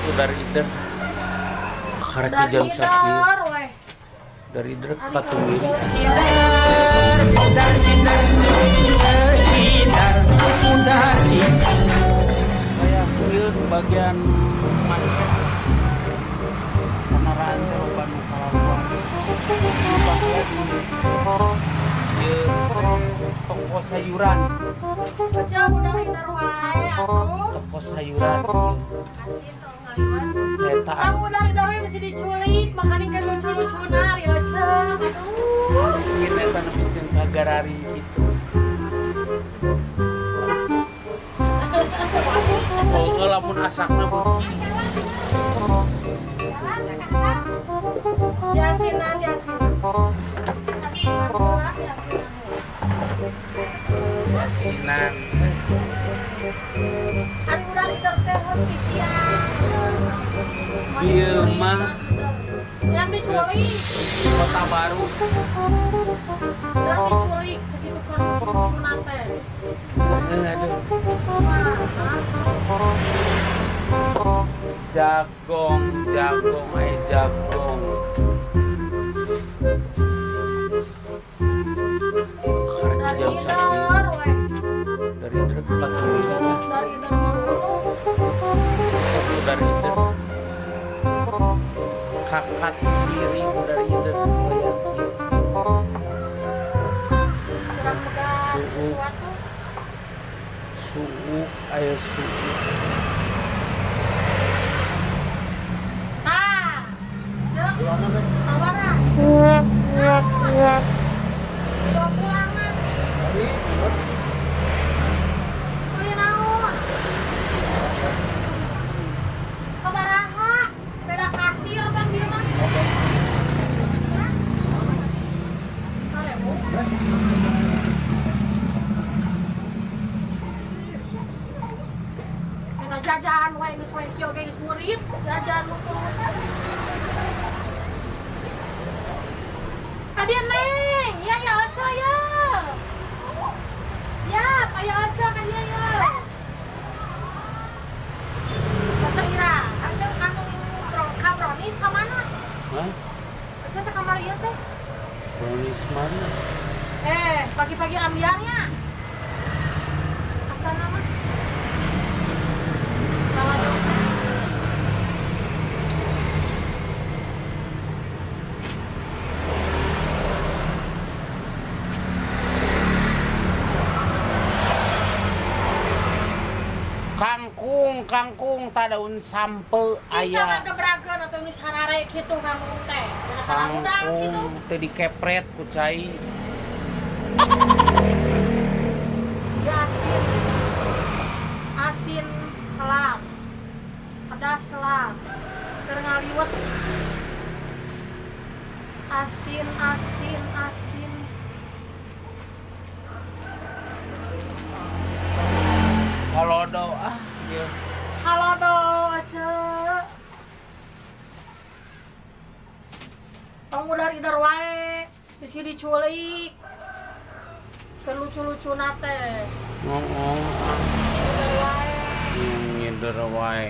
Dari ider. Karek jam sakieu. Dari ider ka Tumiri. Kayak ieu bagian macet. Kendaraan teh loba nu kalaluan. Ieu toko sayuran. Toko sayuran. Eta dari mesti diculik, makanya kan lucu-lucunan ya, Cek. Aduh. Asin eta nepikeun ka gararing kitu. Oh, lamun asakna beuki. Yasinan, yasinan. Yasinan. Ari urang ider teh heuh siang. Ieu mah yang diculik Kota Baru. Yang diculik segitu kan lucu-lucuna teh. Aduh. Jagong, jagong, ay jagong. Karek jam sakieu. Dari ider ka Tumiri. Dari ider. Kakat diri dari ider goyang ieu. Suuk. Suuk aya suuk. Tah. Tawaran. Dua pulangan. Beli naon? Sabaraha? Beda kasir bang dia mah. Beda jajan wae geus wae kieu ge geus murid, jajan mu terus. Hadir Neng, ya ya Oca ya. Ya, aya Oca ka dieu ya. Basa ira, Oca kanu ka brownies ka mana? Hah? Oca teh kamar ieu teh. Brownies mana? Pagi-pagi ambiarnya. Asana mah. Salah dong. Kangkung, kangkung tak daun sampe Cinta aya. Gebrageun atau geus harare kitu kangkung teh. Kangkung teh dikepret ku cai. Asin. Asin selam. Pedas selam. Keur ngaliwet. Asin, asin, asin. Halodo ah ieu. Halodo aja. Tong udar-idar wae, bisi diculik. Keur lucu-lucuna teh. Heeh. Udar wae. Ngider wae.